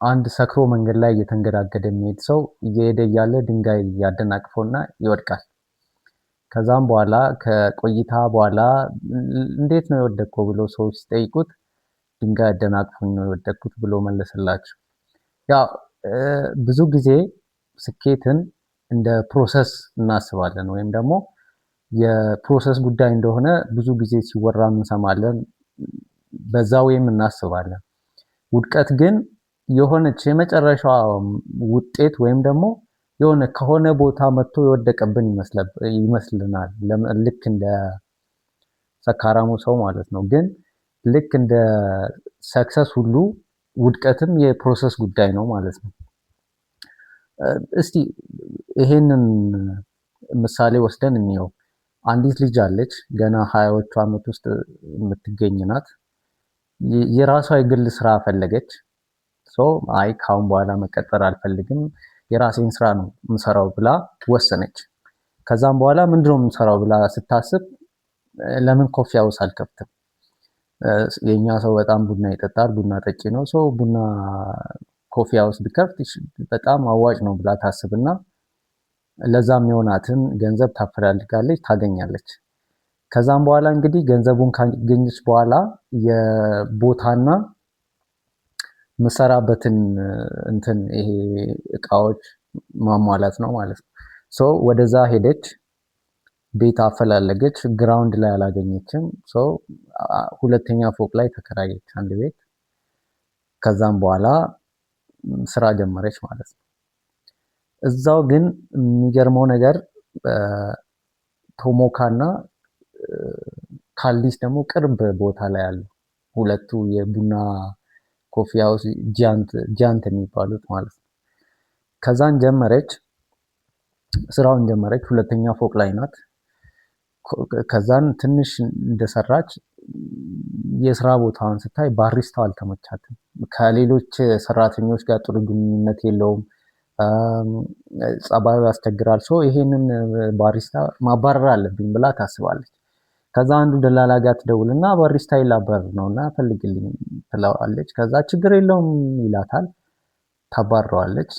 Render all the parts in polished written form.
አንድ ሰክሮ መንገድ ላይ እየተንገዳገደ የሚሄድ ሰው እየሄደ እያለ ድንጋይ ያደናቅፈውና ይወድቃል። ከዛም በኋላ ከቆይታ በኋላ እንዴት ነው የወደቅከው ብሎ ሰዎች ሲጠይቁት ድንጋይ አደናቅፎኝ ነው የወደቅኩት ብሎ መለሰላቸው። ያው ብዙ ጊዜ ስኬትን እንደ process እናስባለን ወይም ደግሞ የ process ጉዳይ እንደሆነ ብዙ ጊዜ ሲወራ እንሰማለን። በዛ ወይም እናስባለን። ውድቀት ግን የሆነች የመጨረሻዋ ውጤት ወይም ደግሞ የሆነ ከሆነ ቦታ መጥቶ የወደቀብን ይመስልናል። ልክ እንደ ሰካራሙ ሰው ማለት ነው። ግን ልክ እንደ success ሁሉ ውድቀትም የ process ጉዳይ ነው ማለት ነው። እስቲ ይሄንን ምሳሌ ወስደን እንየው። አንዲት ልጅ አለች፣ ገና 20ዎቹ ዓመት ውስጥ የምትገኝ ናት። የራሷ የግል ስራ ፈለገች። So አይ፣ ካሁን በኋላ መቀጠር አልፈልግም፣ የራሴን ስራ ነው የምሰራው ብላ ወሰነች። ከዛም በኋላ ምንድነው የምሰራው ብላ ስታስብ ለምን coffee house አልከፍትም? የኛ ሰው በጣም ቡና ይጠጣል፣ ቡና ጠጪ ነው። So ቡና coffee house ብከፍት በጣም አዋጭ ነው ብላ ታስብና ለዛ የሚሆናትን ገንዘብ ታፈላልጋለች፣ ታገኛለች። ከዛም በኋላ እንግዲህ ገንዘቡን ካገኘች በኋላ የቦታና የምሰራበትን እንትን ይሄ እቃዎች ማሟላት ነው ማለት ነው። So ወደዛ ሄደች፣ ቤት አፈላለገች፣ ground ላይ አላገኘችም። So ሁለተኛ ፎቅ ላይ ተከራየች አንድ ቤት። ከዛም በኋላ ስራ ጀመረች ማለት ነው። እዛው ግን የሚገርመው ነገር ቶሞካ እና ካልዲስ ደግሞ ቅርብ ቦታ ላይ አሉ። ሁለቱ የቡና coffee house giant የሚባሉት ማለት ነው። ከዛን ጀመረች፣ ስራውን ጀመረች። ሁለተኛ ፎቅ ላይ ናት። ከዛን ትንሽ እንደሰራች የስራ ቦታዋን ስታይ barista ው አልተመቻትም። ከሌሎች ሰራተኞች ጋር ጥሩ ግንኙነት የለውም። ጸባዩ ያስቸግራል። So ይሄንን barista ማባረር አለብኝ ብላ ታስባለች። ከዛ አንዱ ደላላ ጋር ትደውልና barista ላባርር ነው እና ፈልግልኝ ትለዋለች። ከዛ ችግር የለውም ይላታል። ታባርረዋለች።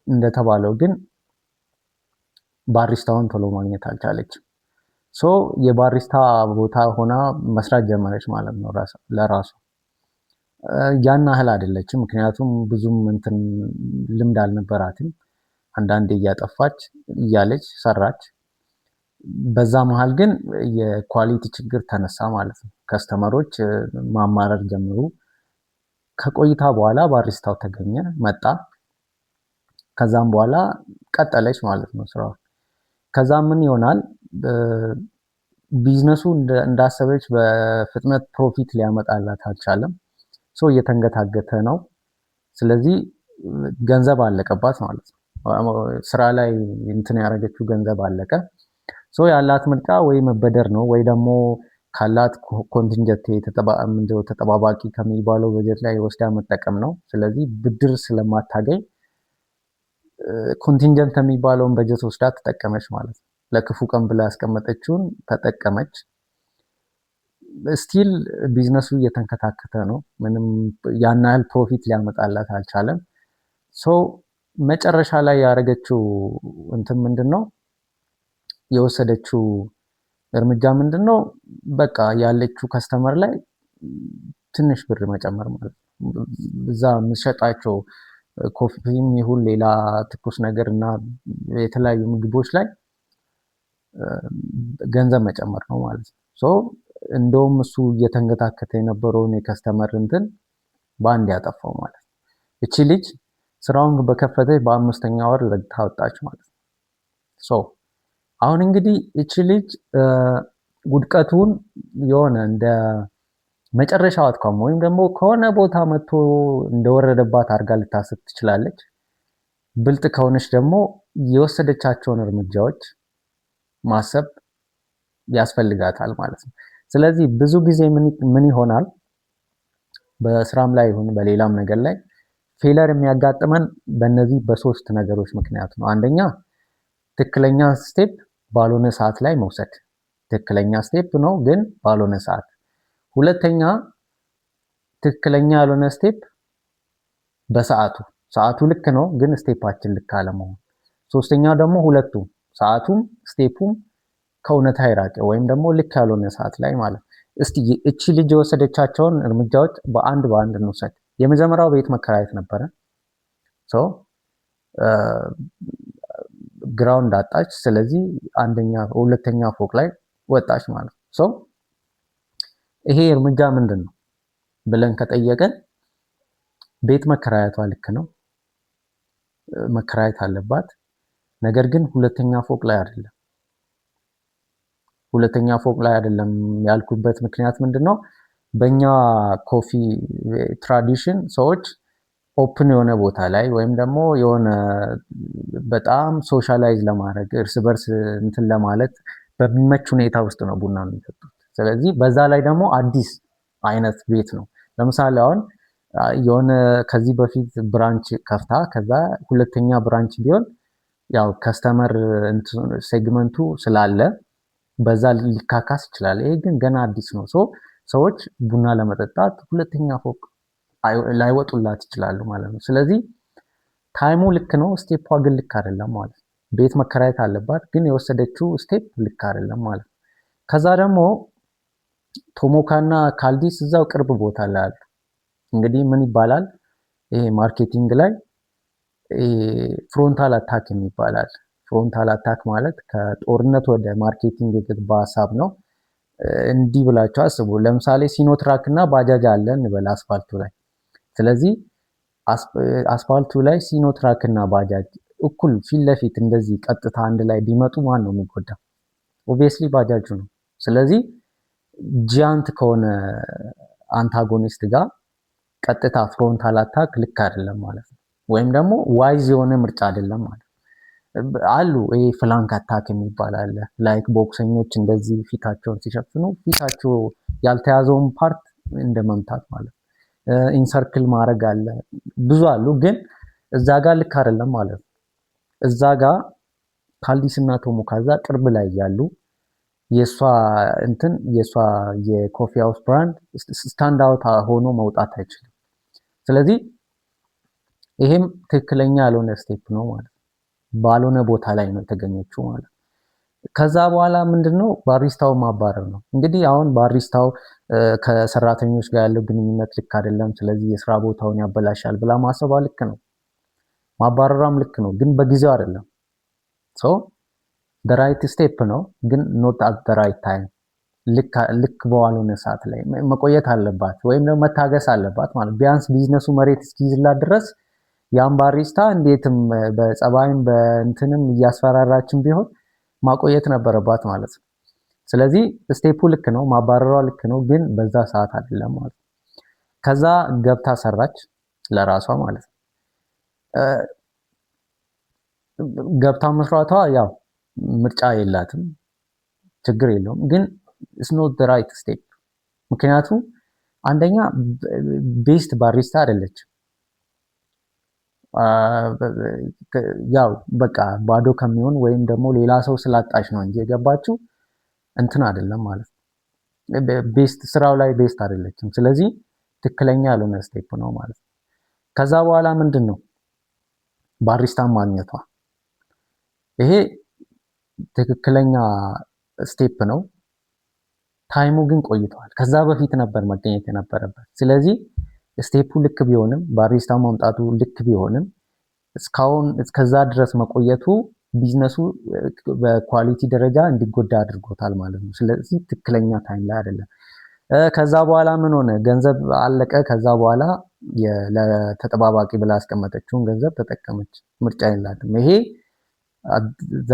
እንደተባለው ግን barista ውን ቶሎ ማግኘት አልቻለችም። So የ barista ቦታ ሆና መስራት ጀመረች ማለት ነው ለራሱ። ያን ያህል አይደለችም፣ ምክንያቱም ብዙም እንትን ልምድ አልነበራትም። አንዳንዴ እያጠፋች እያለች ሰራች። በዛ መሃል ግን የ quality ችግር ተነሳ ማለት ነው። Customer ኦች ማማረር ጀመሩ። ከቆይታ በኋላ barista ው ተገኘ፣ መጣ። ከዛም በኋላ ቀጠለች ማለት ነው ስራው። ከዛ ምን ይሆናል? ቢዝነሱ እንዳሰበች በፍጥነት profit ሊያመጣላት አልቻለም። So እየተንገታገተ ነው። ስለዚህ ገንዘብ አለቀባት ማለት ነው። ስራ ላይ እንትን ያደረገችው ገንዘብ አለቀ። So ያላት ምርጫ ወይ መበደር ነው ወይ ደግሞ ካላት contingent ተጠባባቂ ከሚባለው በጀት ላይ ወስዳ መጠቀም ነው። ስለዚህ ብድር ስለማታገኝ contingent የሚባለውን በጀት ወስዳ ተጠቀመች ማለት ነው። ለክፉ ቀን ብላ ያስቀመጠችውን ተጠቀመች። Still business ኡ እየተንከታከተ ነው። ምንም ያን ያህል profit ሊያመጣላት አልቻለም። So መጨረሻ ላይ ያደረገችው እንትን ምንድን ነው? የወሰደችው እርምጃ ምንድን ነው? በቃ ያለችው customer ላይ ትንሽ ብር መጨመር ማለት ነው። እዛ የምትሸጣቸው coffee ም ይሁን ሌላ ትኩስ ነገር እና የተለያዩ ምግቦች ላይ ገንዘብ መጨመር ነው ማለት ነው። So እንደውም እሱ እየተንገታከተ የነበረውን የ customer እንትን በአንድ ያጠፋው ማለት ነው። እቺ ልጅ ስራውን በከፈተች በ5ኛ ወር ዘግታ ወጣች ማለት ነው። So አሁን እንግዲህ እቺ ልጅ ውድቀቱን የሆነ እንደ መጨረሻው outcome ወይም ደግሞ ከሆነ ቦታ መጥቶ እንደወረደባት አድርጋ ልታስብ ትችላለች። ብልጥ ከሆነች ደግሞ የወሰደቻቸውን እርምጃዎች ማሰብ ያስፈልጋታል ማለት ነው። ስለዚህ ብዙ ጊዜ ምን ይሆናል፣ በስራም ላይ ይሁን በሌላም ነገር ላይ failure የሚያጋጥመን በእነዚህ በሶስት ነገሮች ምክንያት ነው። አንደኛ ትክክለኛ step ባልሆነ ሰዓት ላይ መውሰድ፣ ትክክለኛ step ነው ግን ባልሆነ ሰዓት። ሁለተኛ ትክክለኛ ያልሆነ step በሰዓቱ ሰዓቱ ልክ ነው፣ ግን step ኣችን ልክ አለመሆን። ሶስተኛው ደግሞ ሁለቱም ሰዓቱም step ኡም ከእውነታ የራቀ ወይም ደግሞ ልክ ያልሆነ ሰዓት ላይ ማለት ነው። እስቲ እቺ ልጅ የወሰደቻቸውን እርምጃዎች በአንድ በአንድ እንውሰድ። የመጀመሪያው ቤት መከራየት ነበረ። So ground አጣች። ስለዚህ አንደኛ ሁለተኛ ፎቅ ላይ ወጣች ማለት ነው። So ይሄ እርምጃ ምንድን ነው ብለን ከጠየቅን ቤት መከራየቷ ልክ ነው፣ መከራየት አለባት። ነገር ግን ሁለተኛ ፎቅ ላይ አይደለም። ሁለተኛ ፎቅ ላይ አይደለም ያልኩበት ምክንያት ምንድን ነው? በእኛ coffee tradition ሰዎች open የሆነ ቦታ ላይ ወይም ደግሞ የሆነ በጣም socialize ለማድረግ፣ እርስ በርስ እንትን ለማለት በሚመች ሁኔታ ውስጥ ነው ቡና የሚጠጡት። ስለዚህ በዛ ላይ ደግሞ አዲስ አይነት ቤት ነው። ለምሳሌ አሁን የሆነ ከዚህ በፊት branch ከፍታ ከዛ ሁለተኛ branch ቢሆን ያው customer segment ኡ ስላለ በዛ ሊካካስ ይችላል። ይሄ ግን ገና አዲስ ነው። So ሰዎች ቡና ለመጠጣት ሁለተኛ ፎቅ ላይወጡላት ይችላሉ ማለት ነው። ስለዚህ time ኡ ልክ ነው፣ step ኧ ግን ልክ አይደለም ማለት ነው። ቤት መከራየት አለባት፣ ግን የወሰደችው step ልክ አይደለም ማለት ነው። ከዛ ደግሞ ቶሞካ እና ካልዲስ እዛው ቅርብ ቦታ ላይ አሉ። እንግዲህ ምን ይባላል ይሄ marketing ላይ frontal attack የሚባላል። Frontal attack ማለት ከጦርነት ወደ marketing የገባ ሀሳብ ነው። እንዲህ ብላችሁ አስቡ። ለምሳሌ ሲኖትራክ እና ባጃጅ አለ እንበል አስፋልቱ ላይ። ስለዚህ አስፋልቱ ላይ ሲኖትራክ እና ባጃጅ እኩል ፊት ለፊት እንደዚህ ቀጥታ አንድ ላይ ቢመጡ ማን ነው የሚጎዳው? Obviously ባጃጁ ነው። ስለዚህ giant ከሆነ antagonist ጋር ቀጥታ frontal attack ልክ አይደለም ማለት ነው። ወይም ደግሞ wise የሆነ ምርጫ አይደለም ማለት ነው። አሉ ይሄ flank attack የሚባል አለ። Like ቦክሰኞች እንደዚህ ፊታቸውን ሲሸፍኑ ፊታቸው ያልተያዘውን part እንደ መምታት ማለት ነው። Encircle ማድረግ አለ፣ ብዙ አሉ። ግን እዛ ጋር ልክ አይደለም ማለት ነው። እዛ ጋር ካልዲስ እና ቶሞካ እዛ ቅርብ ላይ ያሉ የእሷ እንትን የእሷ የ coffee house brand stand out ሆኖ መውጣት አይችልም። ስለዚህ ይሄም ትክክለኛ ያልሆነ step ነው ማለት ነው። ባልሆነ ቦታ ላይ ነው የተገኘችው ማለት ነው። ከዛ በኋላ ምንድነው? Barista ው ማባረር ነው። እንግዲህ አሁን barista ው ከሰራተኞች ጋር ያለው ግንኙነት ልክ አይደለም፣ ስለዚህ የስራ ቦታውን ያበላሻል ብላ ማሰቧ ልክ ነው። ማባረሯም ልክ ነው፣ ግን በጊዜው አይደለም። So right step ነው፣ ግን not at right time። ልክ ባልሆነ ሰዓት ላይ መቆየት አለባት ወይም ደግሞ መታገስ አለባት ማለት ቢያንስ ቢዝነሱ መሬት እስኪይዝላት ድረስ ያን barista እንዴትም በጸባይም በእንትንም እያስፈራራችን ቢሆን ማቆየት ነበረባት ማለት ነው። ስለዚህ step ኡ ልክ ነው፣ ማባረሯ ልክ ነው፣ ግን በዛ ሰዓት አይደለም ማለት ነው። ከዛ ገብታ ሰራች ለራሷ ማለት ነው። ገብታ መስራቷ ያው ምርጫ የላትም፣ ችግር የለውም። ግን it's not right step። ምክንያቱም አንደኛ best barista አይደለችም። ያው በቃ ባዶ ከሚሆን ወይም ደግሞ ሌላ ሰው ስላጣች ነው እንጂ የገባችው እንትን አይደለም ማለት ነው። Best ስራው ላይ best አይደለችም። ስለዚህ ትክክለኛ ያልሆነ step ነው ማለት ነው። ከዛ በኋላ ምንድን ነው barista ማግኘቷ፣ ይሄ ትክክለኛ step ነው። Time ኡ ግን ቆይተዋል። ከዛ በፊት ነበር መገኘት የነበረበት። ስለዚህ step ኡ ልክ ቢሆንም፣ barista ማምጣቱ ልክ ቢሆንም፣ እስካሁን እስከዛ ድረስ መቆየቱ ቢዝነሱ በ quality ደረጃ እንዲጎዳ አድርጎታል ማለት ነው። ስለዚህ ትክክለኛ time ላይ አይደለም። ከዛ በኋላ ምን ሆነ? ገንዘብ አለቀ። ከዛ በኋላ ለተጠባባቂ ብላ ያስቀመጠችውን ገንዘብ ተጠቀመች። ምርጫ የላትም። ይሄ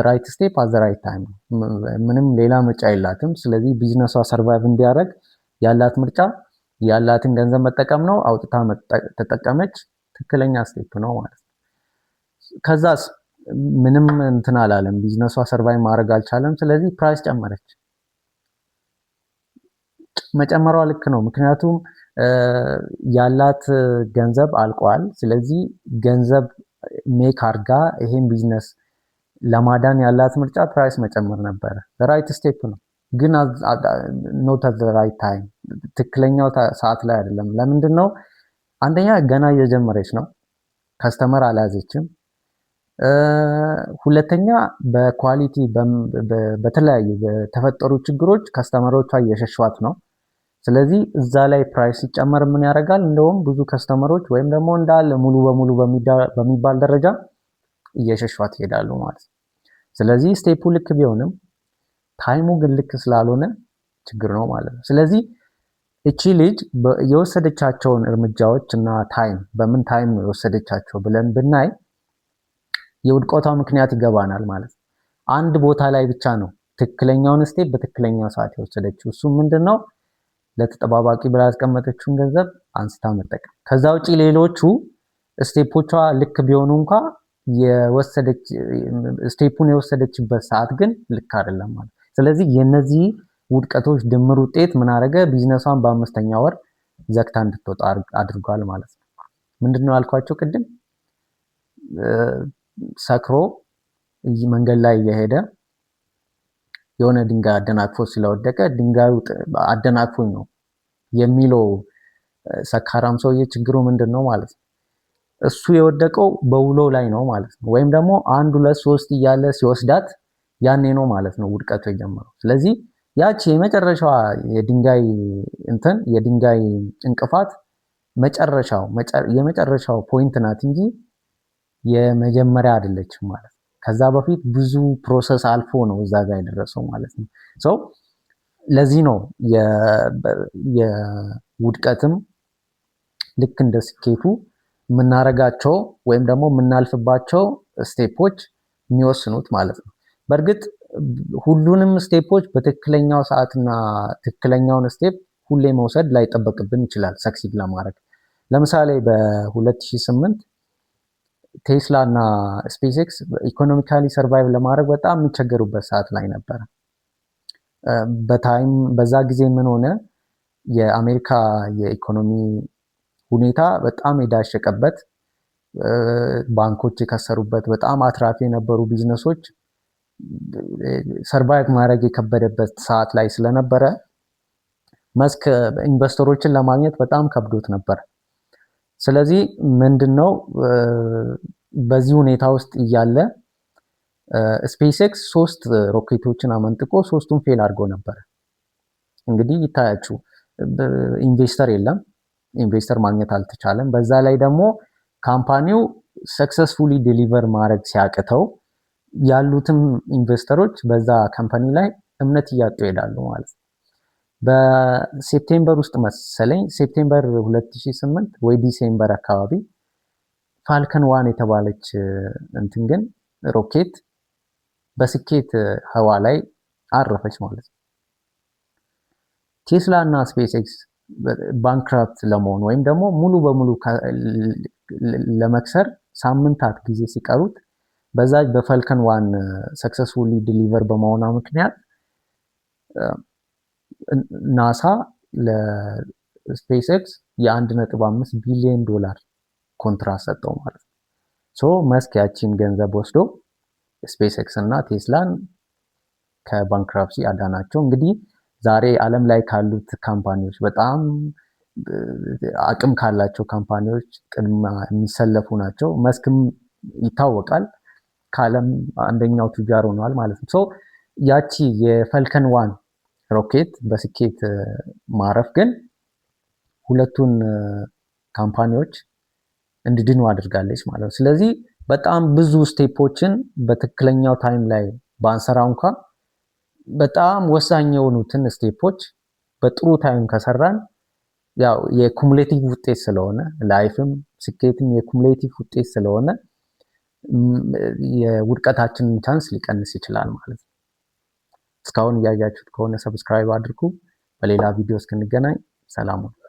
right step at right time ነው። ምንም ሌላ ምርጫ የላትም። ስለዚህ ቢዝነሷ survive እንዲያደርግ ያላት ምርጫ ያላትን ገንዘብ መጠቀም ነው። አውጥታ ተጠቀመች። ትክክለኛ step ነው ማለት ነው። ከዛስ ምንም እንትን አላለም። ቢዝነሷ survive ማድረግ አልቻለም። ስለዚህ price ጨመረች። መጨመሯ ልክ ነው። ምክንያቱም ያላት ገንዘብ አልቋል። ስለዚህ ገንዘብ make አርጋ ይሄን ቢዝነስ ለማዳን ያላት ምርጫ price መጨመር ነበረ። Right step ነው፣ ግን not at right time፣ ትክክለኛው ሰዓት ላይ አይደለም። ለምንድን ነው? አንደኛ ገና እየጀመረች ነው። Customer አልያዘችም። ሁለተኛ በ quality በተለያዩ በተፈጠሩ ችግሮች customer ኦቿ እየሸሿት ነው። ስለዚህ እዛ ላይ price ሲጨመር ምን ያደርጋል? እንደውም ብዙ customer ኦች ወይም ደግሞ እንዳለ ሙሉ በሙሉ በሚባል ደረጃ እየሸሿት ይሄዳሉ ማለት ነው። ስለዚህ step ኡ ልክ ቢሆንም time ኡ ግን ልክ ስላልሆነ ችግር ነው ማለት ነው። ስለዚህ እቺ ልጅ የወሰደቻቸውን እርምጃዎች እና time በምን time ነው የወሰደቻቸው ብለን ብናይ የውድቀቷ ምክንያት ይገባናል ማለት ነው። አንድ ቦታ ላይ ብቻ ነው ትክክለኛውን step በትክክለኛው ሰዓት የወሰደችው። እሱም ምንድን ነው? ለተጠባባቂ ብላ ያስቀመጠችውን ገንዘብ አንስታ መጠቀም። ከዛ ውጪ ሌሎቹ step ኦቿ ልክ ቢሆኑ እንኳ የወሰደች step ኡን የወሰደችበት ሰዓት ግን ልክ አይደለም ማለት። ስለዚህ የነዚህ ውድቀቶች ድምር ውጤት ምን አደረገ? ቢዝነሷን በአምስተኛ ወር ዘግታ እንድትወጣ አድርጓል ማለት ነው። ምንድነው ያልኳቸው ቅድም? ሰክሮ መንገድ ላይ እየሄደ የሆነ ድንጋይ አደናቅፎ ስለወደቀ ድንጋዩ አደናቅፎኝ ነው የሚለው ሰካራም ሰውዬ ችግሩ ምንድን ነው ማለት ነው? እሱ የወደቀው በውሎ ላይ ነው ማለት ነው። ወይም ደግሞ አንድ፣ ሁለት፣ ሶስት እያለ ሲወስዳት ያኔ ነው ማለት ነው ውድቀቱ የጀመረው። ስለዚህ ያቺ የመጨረሻዋ የድንጋይ እንትን የድንጋይ እንቅፋት የመጨረሻው point ናት እንጂ የመጀመሪያ አይደለችም ማለት ነው። ከዛ በፊት ብዙ process አልፎ ነው እዛ ጋር የደረሰው ማለት ነው። So ለዚህ ነው የውድቀትም ልክ እንደ ስኬቱ የምናረጋቸው ወይም ደግሞ የምናልፍባቸው step ኦች የሚወስኑት ማለት ነው። በእርግጥ ሁሉንም step ኦች በትክክለኛው ሰዓትና ትክክለኛውን step ሁሌ መውሰድ ላይጠበቅብን ይችላል succeed ለማድረግ። ለምሳሌ በ2008 ቴስላ እና SpaceX economically survive ለማድረግ በጣም የሚቸገሩበት ሰዓት ላይ ነበረ። በ time በዛ ጊዜ ምን ሆነ? የአሜሪካ የኢኮኖሚ ሁኔታ በጣም የዳሸቀበት፣ ባንኮች የከሰሩበት፣ በጣም አትራፊ የነበሩ business ኦች survive ማድረግ የከበደበት ሰዓት ላይ ስለነበረ መስክ investor ኦችን ለማግኘት በጣም ከብዶት ነበር። ስለዚህ ምንድነው፣ በዚህ ሁኔታ ውስጥ እያለ SpaceX ሶስት ሮኬቶችን አመንጥቆ ሶስቱን fail አድርጎ ነበር። እንግዲህ ይታያችሁ፣ investor የለም፣ investor ማግኘት አልተቻለም። በዛ ላይ ደግሞ company ው successfully deliver ማድረግ ሲያቅተው ያሉትም investor ኦች በዛ company ላይ እምነት እያጡ ይሄዳሉ ማለት ነው። በ September ውስጥ መሰለኝ፣ September 2008 ወይ December አካባቢ Falcon 1 የተባለች እንትን ግን ሮኬት በስኬት ህዋ ላይ አረፈች ማለት ነው። ቴስላ እና SpaceX bankrupt ለመሆን ወይም ደግሞ ሙሉ በሙሉ ለመክሰር ሳምንታት ጊዜ ሲቀሩት በዛ በ Falcon 1 successfully deliver በመሆኗ ምክንያት ናሳ ለ SpaceX የ1.5 ቢሊዮን ዶላር ኮንትራት ሰጠው ማለት ነው። So መስክ ያቺን ገንዘብ ወስዶ SpaceX እና ቴስላን ከ bankruptcy አዳናቸው። እንግዲህ ዛሬ ዓለም ላይ ካሉት company ዎች፣ በጣም አቅም ካላቸው company ዎች ቅድሚያ የሚሰለፉ ናቸው። መስክም ይታወቃል፣ ከዓለም አንደኛው ቱጃር ሆኗል ማለት ነው። So ያቺ የ Falcon 1 ሮኬት በስኬት ማረፍ ግን ሁለቱን company ዎች እንዲድኑ አድርጋለች ማለት ነው። ስለዚህ በጣም ብዙ step ኦችን በትክክለኛው time ላይ ባንሰራ እንኳ በጣም ወሳኝ የሆኑትን step ኦች በጥሩ time ከሰራን ያው የ cumulative ውጤት ስለሆነ፣ life ም ስኬትም የ cumulative ውጤት ስለሆነ የውድቀታችንን chance ሊቀንስ ይችላል ማለት ነው። እስካሁን እያያችሁት ከሆነ subscribe አድርጉ። በሌላ ቪዲዮ እስክንገናኝ ሰላም ሁኑ።